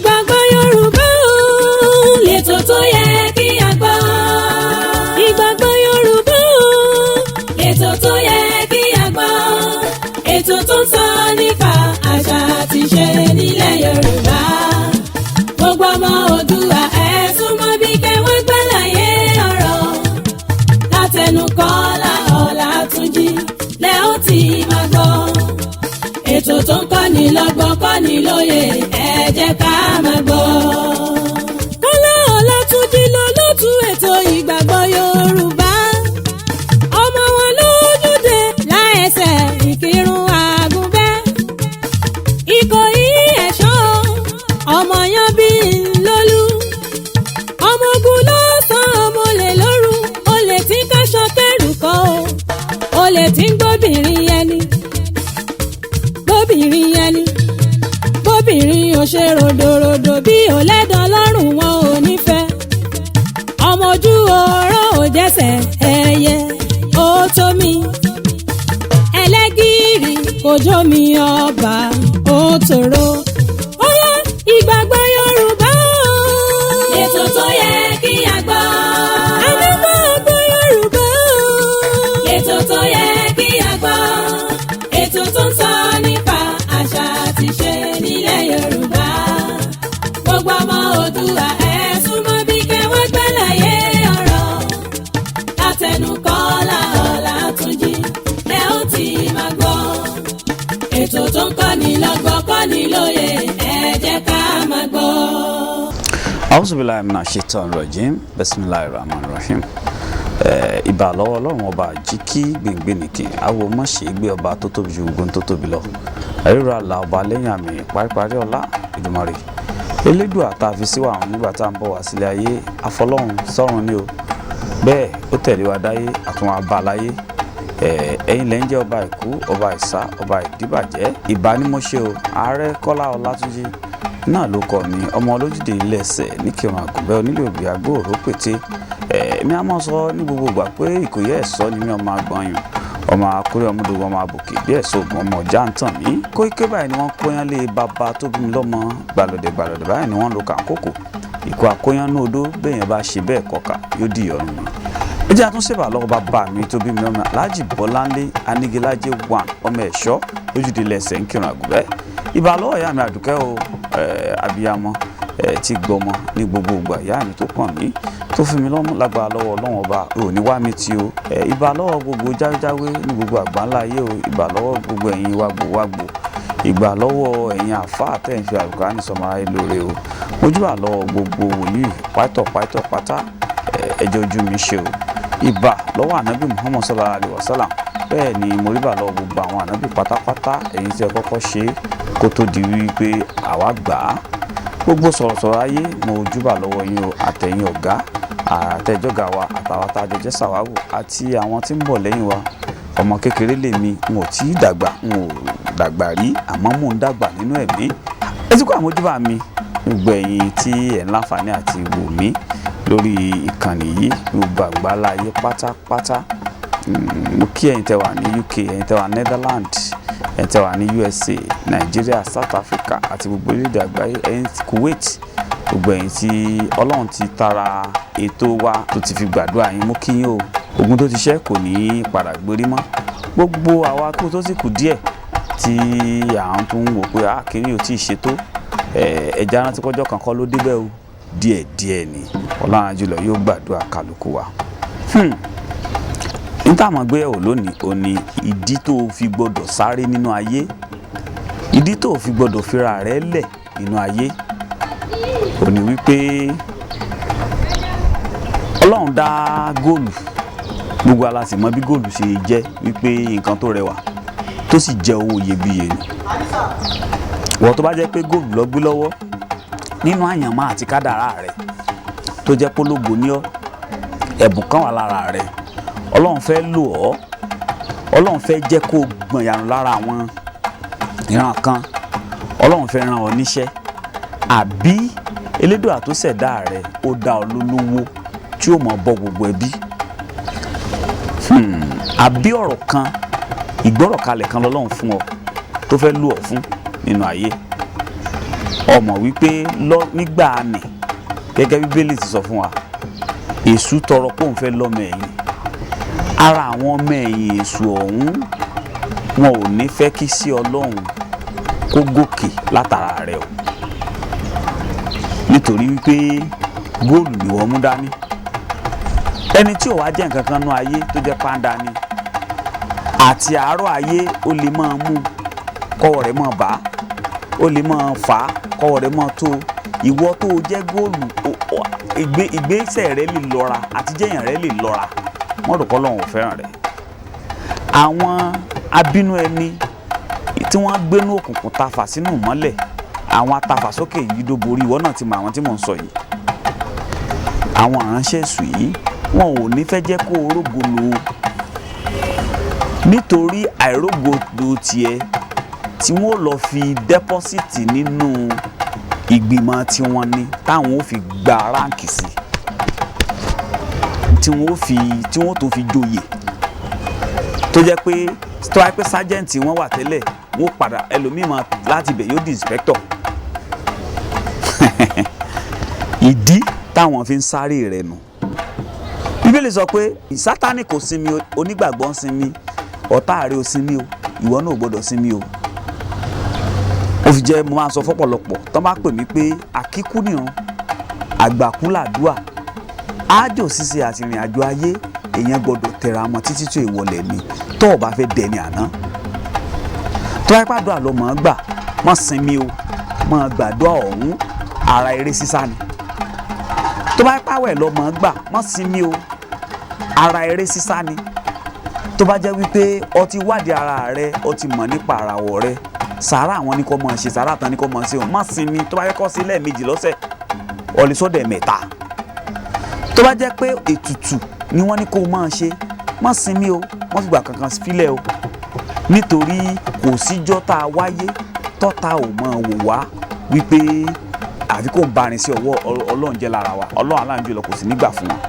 Ìgbàgbọ́ Yorùbá o, lẹ́tọ̀ tó yẹ kí a gbọ́. Ìgbàgbọ́ Yorùbá o, lẹ́tọ̀ tó yẹ kí a gbọ́. Ètò tó ń sọ nípa àṣà àti ìṣe nílẹ̀ Yorùbá. Gbogbo ọmọ Oòduà, ẹ súnmọ́ bí kẹwàá gbàlàyé ọ̀rọ̀. Látẹnu Kọ́lá Ọlátúnjí lẹ́ ó ti máa gbọ́. Ètò tó ń kọ́ni lọ́gbọ́n, kọ́ni lóye, ẹ jẹ́ ká máa gbọ́. Kọ́lá Ọlátúnjí lolótú ètò Ìgbàgbọ́ Yorùbá. Ọmọ wọn lójúde láẹsẹ̀ Ìkírun Àgùnbẹ́. Ìkòyí ẹ̀ṣọ́, ọmọ yan bí ńlọ́lú. Ọmọ ogun ló sàn, ọmọ olè lóru, olè tí káṣọ kẹrù kọ́ o. Olè tí ń gbóbìnrin ẹni, gbóbìnrin ẹni. Bóbìnrin ò ṣe ròdòròdò bí òlẹ́dàn lọ́rùn, wọn ò nífẹ̀ẹ́. Ọmọ ojú ọ̀rọ̀ ò jẹ́sẹ̀ ẹyẹ ó tó mi. Ẹlẹ́gìrì kò jó mi, ọba ó tòrò. Ó yá, Ìgbàgbọ́ Yorùbá o. Ètò tó yẹ kí a gbọ́. Ànígbàgbọ́ Yorùbá o. Ètò tó yẹ kí a gbọ́. Ètò tó ń sọ nípa àṣà àti ìṣe nílẹ̀ Yorùbá. Gbogbo ọmọ Oòduà, ẹ súnmọ́ bí kẹwàá gbàlàyé ọ̀rọ̀. Látẹnu Kọ́lá Ọlátúnjí lẹ́ ó ti máa gbọ́. Ètò tó ń kọ́ni lọ́gbọ́n, kọ́ni lóye, ẹ jẹ́ ká máa gbọ́. Auzubillahi minash shaitan rajim, bismillahir rahmanir rahim. Ìbà lọ́wọ́ Ọlọ́run ọba jíkí gbìngbìnìkì awo mọ̀ṣẹ́ gbé, ọba tó tóbi ju gbogbo tó tóbi lọ, àríra àlà ọba lẹ́yìn àmì paríparí ọlá Ìdùmarè Elédùà tá a fi síwá àwọn nígbà tá à ń bọ̀ wá sílé ayé. Afọlọ́run sọ́run ni o, bẹ́ẹ̀ ó tẹ̀lé wa dáyé, àtúnwá bá a láyé. Ẹ̀yin lẹ́ ń jẹ́ ọba ìkú, ọba ìsá, ọba ìdíbàjẹ́. Ìbá ni mo ṣe o. Ààrẹ Kọ́lá Ọlátúnjí náà ló kọ mi, ọmọ olójúde ilé ẹsẹ̀ níkìrun Àgùnbẹ́, onílé òbí agbóòrò pété. Èmi á máa sọ ní gbogbo ìgbà pé Ìkòyí ẹ̀sọ́ ni mí, ọmọ agbọ̀nyùn, ọmọ akúrẹ́, ọmọdé, ọmọ àbòkè bí ẹ̀sọ́ ògùn, ọmọ ọjà ń tàn mí. Kóíké báyìí ni wọ́n kóyán lé bàbá tó bí mi lọ́mọ, gbàlódé gbàlódé báyìí ni wọ́n lo kàńkòkò ìkó àkóyán ní odó. Bẹ́ẹ̀ yẹn bá ṣe bẹ́ẹ̀ kọkà, yóò di ìyọnu mi. Ẹ jẹ́ àtúnṣe bà lọ́wọ́ bàbá mi tó bí mi lọ́mọ, Alhaji Bọ́láńlé Anigilájẹ́ one, ọmọ ẹ̀ṣọ́ lójúde lẹ́sẹ̀ ń kírun Àgùnbẹ́. Ìbà lọ́wọ́ ìyá mi Àdùkẹ́ o, abiyamọ tí gbọmọ ní gbogbo ìgbà, ìyá mi tó pọ̀n mí, tó fún mi lọ́mú, lágbára lọ́wọ́ Ọlọ́run ọba, ò ní wá mi tí o. Ìbà lọ́wọ́ gbogbo jáwéjáwé ní gbogbo àgbáńlá ayé o. Ìbà lọ́wọ́ gbogbo ẹ̀yin wàgbò wàgbò. Ìgbà lọ́wọ́ ẹ̀yin àfáà tẹ̀ ń fi Àlùkùránì sọmọ aráyé lóore o. Mojúbà lọ́wọ́ gbogbo wòlíì pátọ̀ pátọ̀ pátá, ẹjọ́ ojú mi ṣe o. Ìbà lọ́wọ́ ànábì Muhammad sallallahu alayhi wa sallam. Bẹ́ẹ̀ ni mo rí bà lọ́wọ́ gbogbo àwọn ànábì pátápátá, ẹ̀yin tí ẹ kọ́kọ́ ṣe kó tó di wípé àwa gbà á. Gbogbo sọ̀rọ̀sọ̀rọ̀ ayé, mo júbà lọ́wọ́ yín o, àtẹ̀yìn ọ̀gá àtẹ̀jọ́gà wa, àtàwọn tá a jọ jẹ́ sàwáwù, àti àwọn tí ń bọ̀ lẹ́yìn wa. Ọmọ kékeré lèmi, n ò tí ì dàgbà, n ò dàgbà rí, àmọ́ mò ń dàgbà nínú ẹ̀mí. Ẹ ti kó àmójúbà mi, gbogbo ẹ̀yin tí ẹ̀ ń láǹfààní àti wò mí lórí ìkànnì yìí, gbogbo àgbáńlá ayé pátápátá. Mo kí ẹ̀yin tẹ́ wà ní UK, ẹ̀yin tẹ́ wà Netherlands, ẹ̀yin tẹ́ wà ní USA, Nàìjíríà, South Africa àti gbogbo orílẹ̀-èdè àgbáyé, ẹ̀yin Kuwait, gbogbo ẹ̀yin tí Ọlọ́run ti tara ètò wa tó ti fi gbàdúrà yín, mú kí yín o. Ogun tó ti ṣẹ́ kò ní í padà gbérí mọ́. Gbogbo àwa tó sì kù díẹ̀ tí à ń tún wò pé kiri ò tí ì ṣètò, ẹja rántí kọjọ́ kan kọ́ ló débẹ̀ o, díẹ̀ díẹ̀ ni. Ọlọ́run àjùlọ yóò gbàdúrà kálukú wa. Ní táwọn gbéyàwó lónìí ò ní ìdí tó o fi gbọdọ̀ sáré nínú ayé, ìdí tó o fi gbọdọ̀ fira rẹ lẹ̀ nínú ayé, ò ní wípé Ọlọ́run dá góòlù. Gbogbo wa la sì mọ̀ bí góòlù ṣe jẹ́, wípé nǹkan tó rẹwà tó sì jẹ́ owó iyebíye ni. Wọ́n tó bá jẹ́ pé góòlù lọ gbé lọ́wọ́ nínú àyànmọ́ àti kádàrá rẹ̀, tó jẹ́ pológo ní ọ́, ẹ̀bùn kan wà lára rẹ̀, Ọlọ́run fẹ́ lò ọ́, Ọlọ́run fẹ́ jẹ́ kó gbọ̀n yàrá lára àwọn ìran kan, Ọlọ́run fẹ́ rán ọ níṣẹ́, àbí Elédùà tó ṣẹ̀dá rẹ̀ ó dá ọ lólówó tí ó mọ̀ bọ́ gbogbo ẹbí, àbí ọ̀rọ̀ kan, ìgbọ́rọ̀kalẹ̀ kan lọ́lọ́run fún ọ tó fẹ́ lò ọ́ fún nínú ayé. Ọmọ wípé lọ nígbà nì, gẹ́gẹ́ Bíbélì ti sọ fún wa, Èṣù tọrọ pé òun fẹ́ lọ́mọ ẹ̀yìn. Ara àwọn ọmọ ẹ̀yìn Èṣù ọ̀hún, wọn ò ní fẹ́ kí sí Ọlọ́run kó gòkè látara rẹ̀ o, nítorí wípé góòlù ni wọ́n mú dání. Ẹni tí ò wá jẹ́ nǹkan kan nú ayé, tó jẹ́ pàǹdà ni àti àárọ̀ ayé, ó lè máa mú kọ́wọ́ rẹ̀ máa bá, ó lè máa fà á kọ́wọ́ rẹ̀ máa tó. Ìwọ tó o jẹ́ góòlù, ìgbésẹ̀ rẹ̀ lè lọ́ra àti jẹ́yàn rẹ̀ lè lọ́ra. Wọ́n rò kọ́ lọ́hùn ò fẹ́ràn rẹ̀. Àwọn abínú ẹni tí wọ́n gbénú òkùnkùn tafà sínú ìmọ́lẹ̀, àwọn atafàsókè yìí ló borí. Ìwọ náà ti mọ àwọn tí mò ń sọ yìí. Àwọn aránṣẹ́ èṣù yìí, wọn ò ní fẹ́ jẹ́ kó o rógo lò ó, nítorí àìrógo tiẹ̀ tí wọ́n lọ fi deposit nínú ìgbìmọ̀ tiwọn ni táwọn ò fi gba rank sí, tí wọ́n fi tí wọ́n tó fi joyè, tó jẹ́ pé tó wáyé pé sergeant wọ́n wà tẹ́lẹ̀, wọ́n padà ẹlòmíì máa láti ibẹ̀ yóò di inspector. Ìdí táwọn fi ń sáré rẹ̀ nù. Bíbélì sọ pé Sátánì kò sinmi, onígbàgbọ́ ń sinmi. Ọ̀tá rẹ̀ ò sinmi o, ìwọ náà ò gbọ́dọ̀ sinmi o. Ó fi jẹ́ mo máa ń sọ fọ́pọ̀lọpọ̀ tó bá pè mí pé àkíkú nìran, àgbàkú làdúà, ájò ṣíṣe àti ìrìn àjò ayé, èèyàn gbọ́dọ̀ tẹra mọ́ títí tó ìwọlẹ̀ ni tó o bá fẹ́ dẹni àná. Tó bá pàdúrà lọ mọ̀ ọ́n gbà, mọ́ sinmi o, mọ́ gbàdúrà ọ̀hún, ara eré sísá ni. Tó bá pàwẹ̀ lọ mọ̀ ọ́n gbà, mọ́ sinmi o, ara eré sísá ni. Tó bá jẹ́ wípé o ti wádìí ara rẹ, o ti mọ̀ nípa àràwọ̀ rẹ, sàárà àwọn ní kò mọ̀ ṣe, sàárà tán ní kò mọ̀ ṣe o, má sinmi. Tó bá yẹ kó sí lẹ́ẹ̀mejì lọ́sẹ̀, ọ̀lẹ́sọ̀dẹ̀ mẹ́ta. Tó bá jẹ́ pé ètùtù ni wọ́n ní kó máa ṣe, má sinmi o, wọ́n fìgbà kankan filẹ̀ o, nítorí kò síjọ́ tá a wáyé tọ́ta ò mọ̀ wò wá wípé àfi kò ń barin sí ọwọ́ Ọlọ́run jẹ́ lára wa. Ọlọ́run aláǹjù lọ kò sí nígbà fún wọn.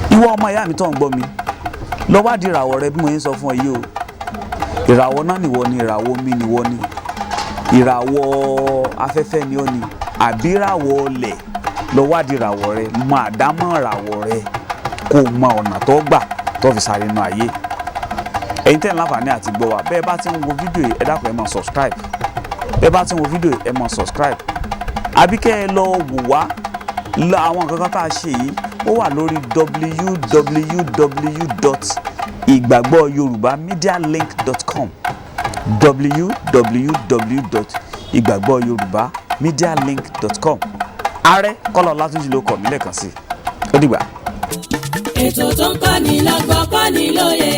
Ìwọ ọmọ ìyá mi tó ń gbọ́ mi, lọ wádìí ìràwọ̀ rẹ bí mo yín sọ fún ọ yìí o. Ìràwọ̀ náà nìwọ ni, ìràwọ̀ omi nìwọ ni, ìràwọ̀ afẹ́fẹ́ ni ó ni, àbí ìràwọ̀ ọlẹ̀? Lọ wádìí ìràwọ̀ rẹ, mọ àdámọ̀ ìràwọ̀ rẹ, kó o mọ ọ̀nà tó gbà tó fi sáré inú ayé. Ẹ̀yin tẹ́ ń láǹfààní àti gbọ́ wa, bẹ́ẹ̀ bá ti ń wo fídíò yìí, ẹ dákun, ẹ máa subscribe. Bẹ́ẹ̀ bá ti ń wo fídíò yìí, ẹ máa subscribe, àbí kẹ́ ẹ lọ wò wá lọ. Àwọn nǹkan kan tá a ṣe yìí, ó wà lórí www.ìgbàgbọ́yorùbámedialink.com, www.ìgbàgbọ́yorùbámedialink.com. Ààrẹ Kọ́lá Ọlátúnjì ló kọ̀ mí lẹ́ẹ̀kan sí i. Ó dìgbà. Ètò tó ń kọ́ni lọ́gbọ́n, kọ́ni lóye.